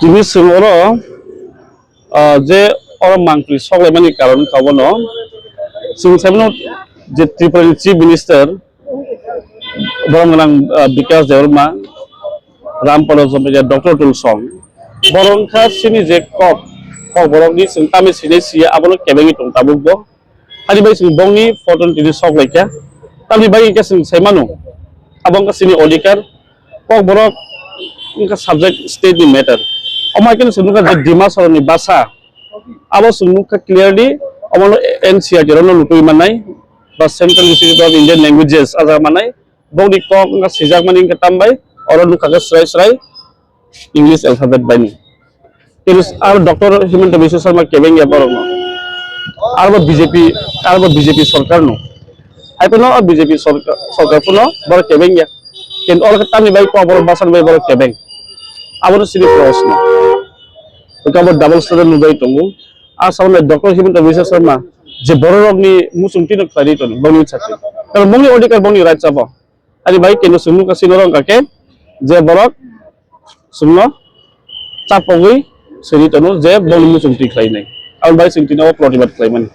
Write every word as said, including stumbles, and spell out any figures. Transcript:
Tini chwng oro, ah, je oro mangpli soklaimani karon wngkha bono chwng saimano je Tripura ni Chief Minister borok gwnang, ah, Bikash Debbarma, Ram Palo Jamatia, Doctor Tulsong, borok wngkha chini je kok, kok borokni chwng tamni sinai siya abono kebengwi tong tabuk bo. Ani bai chwng bongni photo tini sok laikha. Tamni bai hwnkhe chwng sai mano, abo wngkha chini odhikar, kok borok wngkha subject state ni matter. Omo hai kheno chwng nukha je Dima Hasao ni basa, abo chwng nukha clearly, omono N C E R T rokno lutui mannai, ba Central Institute of Indian Languages ah jaga mannai, bongni kok wngkha swijakmani wngkha tambai, oro nukha khe srai srai English alphabet bai ni. Tini aro Doctor Himanta Biswa Sarma kebeng ya borok no. Aro bo B J P, aro bo B J P sorkar no. Hai phano B J P sorkar, sorkar phano borok kebeng ya. Kintu oro tamni bai kok borok basan bai borok kebeng. Abo no sini proshno. Eka bo double standard nubai tongo. A sabaini Doctor Himanta Biswa Sarma je borok rokni muchungti no khlai ri tono, bongni chakri. Karon bongni odhikar, bongni right abo. Ani bai keno chwng nukha sini oro wngkha khe je borok chwngno chapogwi siri tono je bongni muchungti khlainai. Aboni bai chwng tini o protibad khlaimani.